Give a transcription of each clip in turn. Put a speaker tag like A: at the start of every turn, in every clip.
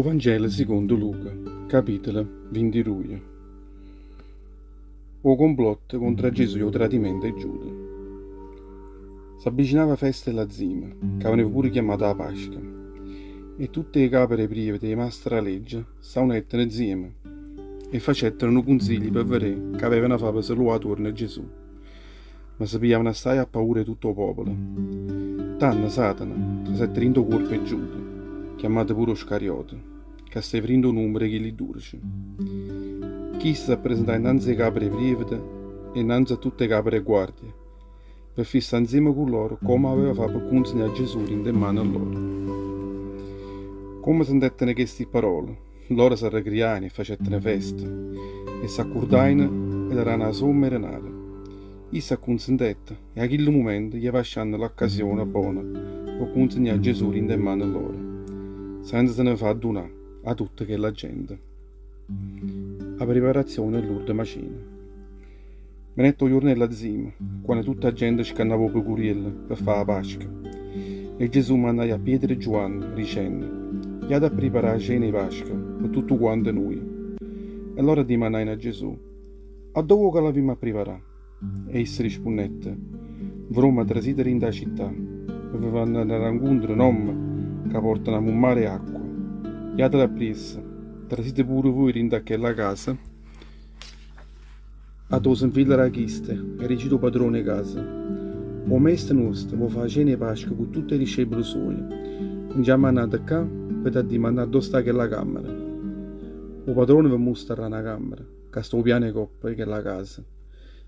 A: Vangelo sicondo Luca, capitolo 22. 'O complotto contro a Gesù e 'o tradimento 'e Giuda. S'avvicinava 'a festa 'e l'Azzima, ca veneva pure chiammata 'a Pasca, e tutte 'e cape d' 'e prievete e 'e maste d' 'a legge s'aunettero nzieme e facettero nu cunsiglio pe veré ch'avevano fa pe se luà 'a tuorno Gesù. Ma se pigliavano assaje appaura 'e tutto 'o popolo. Tanno Satana trasette dint' 'o cuorpo 'e Giuda, chiammato pure 'o Scariota, ca steva dint' 'o nummero 'e chilli dudece. Chisto s'appresentaje 'nnanze 'e cape d' 'e prievete e 'nnanze a tutte 'e cape d' 'e guardie, pe fissà 'nzieme cu loro comme aveva fa pe cunsignà Gesù dint' 'e mmane lloro. Comme sentetteno chesti pparole, loro s'arrecriajeno e facetteno festa, e s'accurdajeno 'e le dà na somma 'e denare. Isso accunsentette e 'a chillu mumento jeva ascianno l'accasiona bona pe cunsignà Gesù dint' 'e mmane lloro, senza se ne fa addunà 'a tutta chella gente. A preparazione 'e l'urdema cena. Venette 'o juorno 'e l'Azzima, quanno tutta 'a gente scannava 'o pecuriello pe fà 'a Pasca. E Gesù mannaje a Pietro e Giuanne, dicenno, Jate a priparà 'a cena 'e Pasca pe tuttuquante nuje. E loro addimannajeno a Gesù, Addò vuò ca l'avimmo a priparà? E isso rispunnette, Vromma trasite dint' 'a città e ve vennarrà 'ncontro n'ommo ca porta na mummara 'e acqua. Jatele appriesso, trasite pure vuje dint' 'a chella casa, Addò se 'nfila chiste e dicite 'o padrone 'e casa, 'O maestro nuosto vo' fa' 'a cena 'e Pasca cu tutte 'e discepole suoje, nce ha mannato ccà pe t'addimannà addò sta chella cammera. O padrone ve mustarrà na cammera ca sta 'o piano 'e coppa 'e chella casa.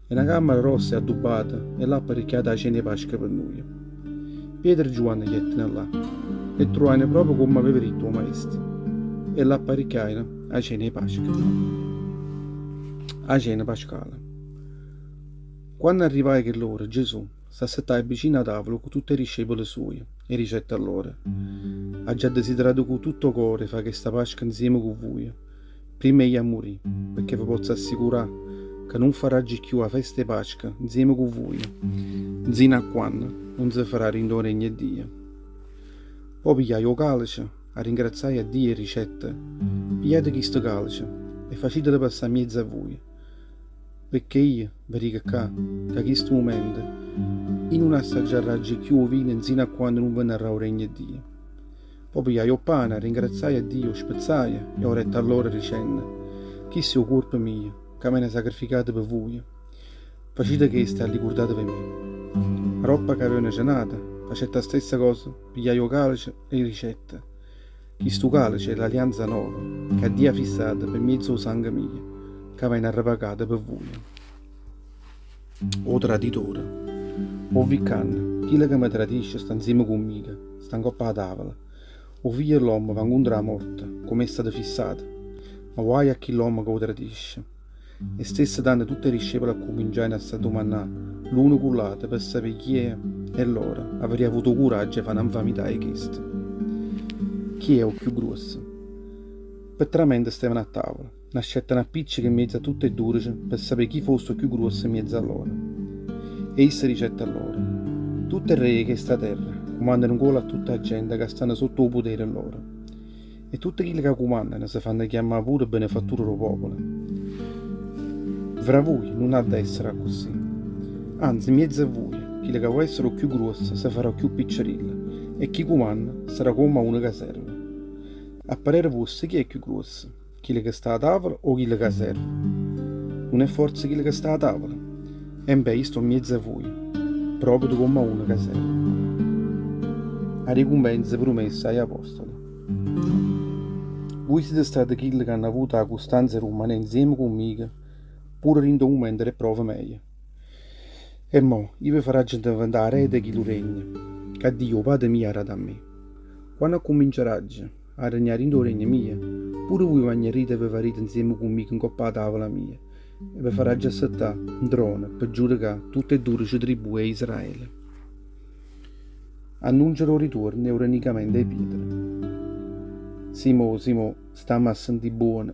A: È na cammera grossa e addubbata e là apparicchiata 'a cena 'e Pasca pe nuje. Pietro e Giuanne jetteno là e truvajeno proprio comme aveva ditto 'o maestro e l'apparicchiajeno 'A cena 'e Pasca. 'A cena pascale. Quanno arrivaje chell'ora, Gesù s'assettaje vicino 'a tavula cu tutt' 'e discepole suoje e dicette a loro, Aggio addesiderato cu tutt' 'o core 'e fà chesta Pasca 'nzieme cu vuje, primma 'e jì a murì, pecché ve pozzo assicurà ca nun farraggio cchiù 'a festa 'e Pasca 'nzieme cu vuje, 'nzino a quanno nun se farà dint' 'o regno 'e Dio. Po' pigliaje 'o calice, Arringrazziaje a Dio e dicette, Pigliate chisto calice e facitelo passà mmiezzo a vuje, pecché io ve dico ccà ca chisto mumento io nun assaggiarraggio cchiù 'o vino nzino a quanno nun venarrà 'o regno 'e Dio. Po' pigliaje 'o pane, arringrazziaje a Dio, 'o spezzaje e 'o dette a loro dicenno, Chisto è 'o cuorpo mio, ca vene sacrificato pe vuje. Facite chesto e allicurdateve 'e me. Aroppo ca avevano cenato, facette 'a stessa cosa, pigliaje 'o calice e dicette, Chistu calice è l'allianza nova, ca Dio ha fissato pe mmiezzo 'o sangue mio, ca vene arrevacato pe vuje. O traditore. O vi ccanno, chillo ca me tradisce sta 'nzieme cu mmico, sta 'ncopp' 'a tavola. 'O figlio 'e ll'ommo va 'ncontro 'a morte, comme è stato fissato, ma guaje a chill'ommo ca 'o tradisce. E stesse tanno tutt' 'e discepole accuminciajeno a s'addumannà l'uno cu ll'ato pe sapé chi 'e lloro avarria avuto 'o curaggio 'e fà na 'nfamità 'e chesta. Chi è 'o cchiù gruosso? Pe tramente stevano a tavola, nascette n'appicceco 'mmiez'a tutt' 'e dudece pe sapé chi fosse 'o cchiù gruosso 'mmiez'a lloro. E isso dicette a lloro, Tutt' 'e rre 'e chesta terra cumannano 'ncuollo a tutt' 'a gente ca stanno sott' 'o putere lloro. E tutte chille ca cumannano se fanno chiammà pure benefatture d' 'o popolo. Nfra vuje nun ha da essere accussì. Anze, 'mmiez'a vuje, chillo ca vò essere 'o cchiù gruosso se farà 'o cchiù piccerillo, e chi cumanna sarà comm'a uno ca serve. A parere vuosto chi è cchiù gruosso, chillo ca sta 'a tavola o chillo ca serve? Nun è forze chillo ca sta 'a tavola? Embè, io sto 'mmiez'a vuje, proprio comm'a uno ca serve. A ricumpenza prumessa a ll'apostole. Vuje site state chille ca hanno avuto 'a custanza 'e rummanè 'nzieme cu mmico pure dint' 'o mumento d' 'e prove meje. E mo, io ve farraggio diventà arede 'e chillu regno ca Dio 'o Pate mio ha dato a me. Quanno accumminciaraggio a regnà dint' 'o regno mio, pure vuje magnarrite e vevarrite 'nzieme cu mmico 'ncopp' 'a tavola mia e ve farraggio assettà 'ntrono pe giudicà tutt' 'e dudece tribù 'e Israele. Annuncio d' 'o rituorno e 'o renicamento 'e Pietro. Simò, Simò, stamme a sentì buono.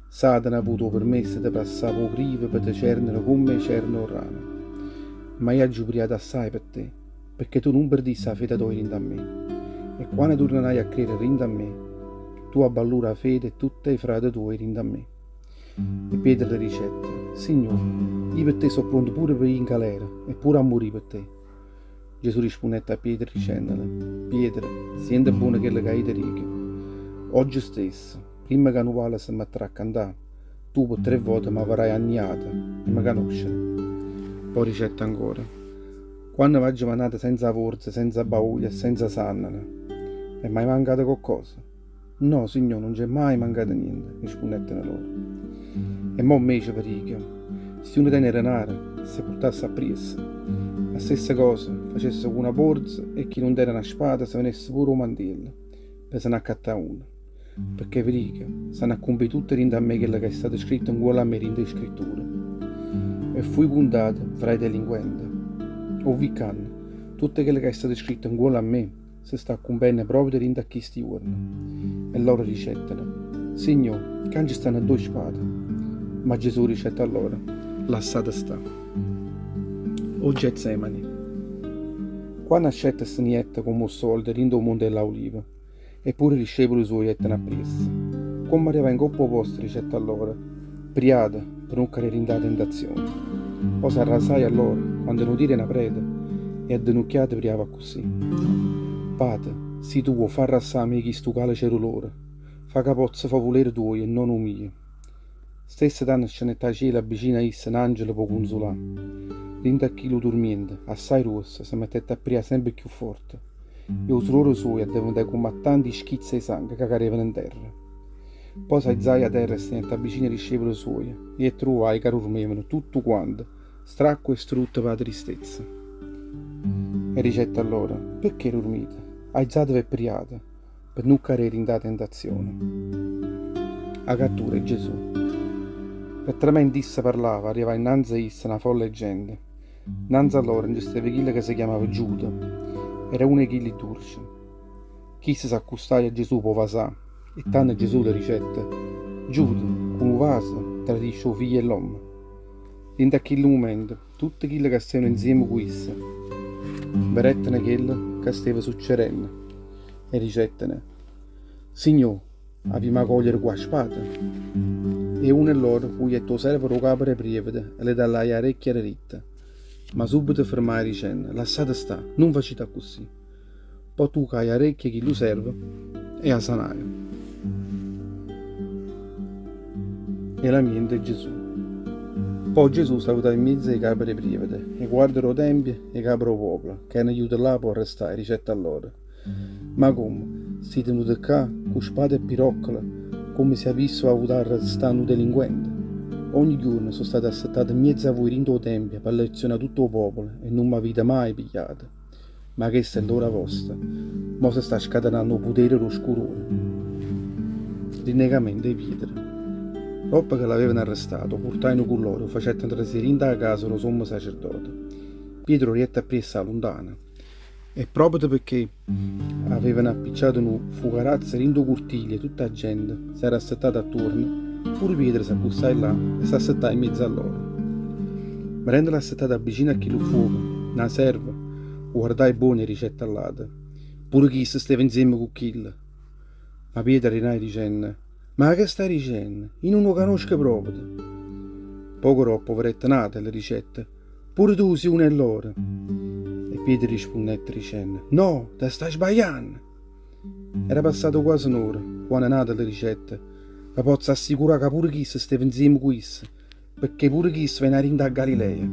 A: Satana ha avuto 'o permesso 'e te passà p' 'o crivo pe te cernere comm' 'e cerne 'o rano. Ma io aggio priato assaje pe te, pecché tu nun perdisse 'a fede toja dint' a me. E quanno turnarraje a credere dint' a me. Tu abballure 'a fede 'e tutt' 'e frate tuoje dint' a me. E Pietro le dicette, Signò, io pe te so' pronto pure pe jì 'ncalera e pure a murì pe te. Gesù rispunnette a Pietro dicennole, Pietro, siente buono chello ca io te dico. Ogge stesso, primma ca nu vallo se metterà a cantà, tu pe tre vote m'avarrai anniato 'e me canoscere. Po' dicette ancora, Quanno v'aggio mannato senza vorza, senza bauglia e senza sànnale, v'è mai mancato coccosa? No, Signò, nun c'è mai mancato niente, rispunnetteno loro. E mo 'mmece ve dico, si uno tene 'e denare, s' 'e purtasse appriesso. A stessa cosa facesse cu na borza e chi nun tene na spada se venesse pure 'o mantiello pe se n'accattà uno. Pecché ve dico, s'hanno accumpì tutte dint' a me chello ca è stato scritto 'ncuollo a me dint' 'e Scritture. E fuje cuntato nfra 'e delinquente. O vi' ccanno, tutto chello ca è stato scritto 'ncuollo a me se sta accumpenno proprio dint' a chisti juorne. E lloro dicettero, Signò, ccà nce stanno ddoje spade. Ma Gesù dicette a lloro, Lassate sta. O Getsemani. Quanno ascette se ne jette comm' 'o ssolito dint' 'o Monte 'e ll'Aulive. E pure 'e discepule suoje jetteno appriesso. Comme arrivaje 'ncopp' 'o posto dicette a lloro, Priate pe nun cadè dint' 'a tentazione. Po' s'arrasaje a lloro quanto nu tiro 'e na preta e addenucchiato priava accussì, Pate, si tu vuò, fa arrassà 'a me chistu calice 'e dulore, fa ca pozza fa 'o vulere tuojo e non 'o mio. Stesso tanno scennette 'a cielo abbicino a isso n'angelo p' 'o cunzulà. Dint' a chillu turmiento, assai gruosso, se mettette a prià sempe cchiù forte e 'o surore suojo addeventaje comm' a tanti schizze 'e sangue ca cadevano 'nterra. Po' s'aizaje 'a terra e se n'jette abbicino 'e discepole suoje e 'e truvaje ca durmevano tuttu quante, stracque e strutte p' 'a tristezza. E dicette a lloro, Pecché durmite? Aizateve e priate. Pe nun carè dint' 'a tentazione. A cattura 'e Gesù. Pe tramente isso parlava, arrivaje 'nnanze a isso na folla 'e gente. Nnanze a loro nce steva chillo ca se chiamava Giuda, era uno 'e chilli dudece. Chisto s'accustaje a Gesù p' 'o vasà, e tanno Gesù le dicette, Giuda, cu nu vaso tradisce 'o Figlio 'e ll'ommo? Dint' a chillu mumento, tutte chille ca stevano 'nzieme cu isso vedetteno chello ca steva succerenno e dicetteno, Signò, avimmo 'a cogliere cu 'a spada? E uno 'e loro cugliette 'o servo d' 'o capo d' 'e prievete e le tagliaje 'a recchia deritta. Ma subito fermaje dicenno, Lassate sta, nun facite accussì. Po' tucaje 'a recchia 'e chillu servo e 'a sanaje. E lamiento 'e Gesù. Po' Gesù s'avutaje 'mmiezzo 'e cape d' 'e prievete, 'e guardie d' 'o tempio e 'e cape d' 'o popolo, ca erano jute là p' 'o arrestà, e dicette a loro, Ma comme, site venute ccà cu spade e piroccole, comme si avisseve avuto arrestà nu delinquente? Ogni juorno so' stato assettato 'mmiezzo a vuje dint' 'o tempio pe lezionà tutto 'o popolo e nun m'avite maje pigliato. Ma chesta è l'ora vosta, mo se sta scatenanno 'o putere d' 'o scurore. Rinnegamiento 'e Pietro. Doppo ca l'avevano arrestato, 'o purtajeno cu lloro e 'o facettero trasì dint' 'a casa d' 'o sommo sacerdote. Pietro 'o jette appriesso 'a luntano. E proprio pecché avevano appicciato nu fucarazzo dint' 'o curtiglio e tutta 'a gente s'era assettata attuorno, pure Pietro s'accustaje là e s'assettaje 'mmiezzo a lloro. Vedendolo assettato abbicino a chillu ffuoco, na serva 'o guardaje buono e dicette a ll'ate, Pure chisto steva 'nzieme cu chillo. Ma Pietro rinnaje dicenno, Ma che stai dicenno? Io nun 'o canosco proprio. Poco doppo 'o vedette n'ato e le dicette, Pure tu si' uno 'e lloro. E Pietro rispunnette dicenno, No, te stai sbaglianno. Era passato quase n'ora, quanno n'ato le dicette, Ve pozzo assicurà ca pure chisto steva 'nzieme cu isso, pecché pure chisto vene 'a dint' 'a Galilea.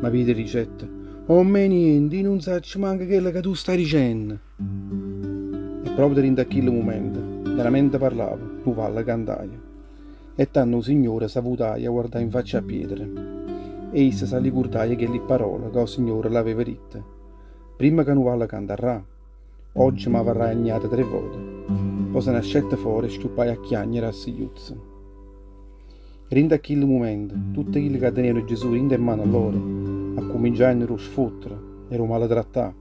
A: Ma Pietro dicette, Omme niente, io nun saccio manco chello ca tu stai dicenno. E proprio dint' a chillo mumento, veramente parlava, nu vallo cantaje. E tanno 'o Signore s'avutaje a guardà in faccia a Pietro. E isso s'allicurdaje chelli pparole ca 'o Signore l'aveva ditte, Primma ca nu vallo cantarrà, ogge m'avarraje anniato tre vote. Po' se n'ascette fore e schiuppaje a chiagnere a sigliuzzo. Dint' a chillu mumento, tutte chille ca tenevano Gesù dint' 'e mmane lloro, accuminciajeno d' 'o sfottere e d' 'o maletrattà.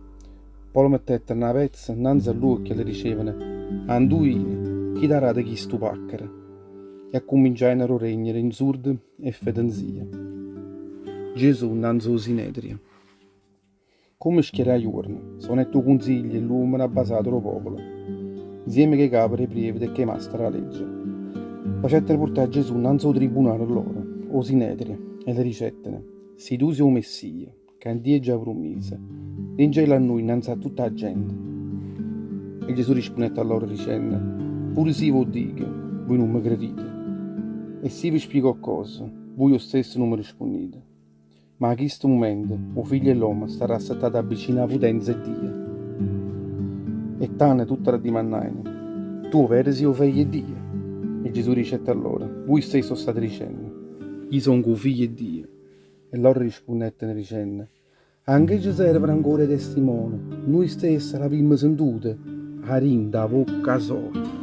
A: Po' le mettettero na pezza 'nnanze a ll'uocchie e le dicevano, Anduvina, chi t'ha dato chistu paccaro? E accumminciajeno a d' 'o regnere 'inzurde e fetenzie. Gesù 'nnanze 'o Sinedrio. Comme schiareva juorno, s'aunette 'o cunziglio 'e ll'uommene abbasate d' 'o popolo. Nzieme cu 'e cape d' 'e prievete e cu 'e maste d' 'a legge. Facettero purtà a Gesù 'nnanze 'o tribunale lloro, 'o Sinedrio, e le dicettero, Si tu si' 'o Messia, ca Dio già prummise, dincello a nuje 'nnanze a tutta 'a gente. E Gesù rispunnette a loro dicenne, Pure si v'o dico, vuje nun me credite. E si ve spiego 'o ccose, vuje 'o stesso nun me rispunnite. Ma 'a chistu mumento 'o Figlio 'e ll'ommo starrà assettato avvicino 'a putenza 'e Dio. E tanno tutte l'addimannajeno, Tu overo si' 'o Feglio 'e Dio? E Gesù dicette a loro, Vuje stesso 'o state dicenno. Io songo 'o Figlio 'e Dio. E loro rispunnetteno dicenno, A che ce servono ancora 'e testimone? Nuje stesse l'avimmo sentute 'a dint' 'a vocca soja.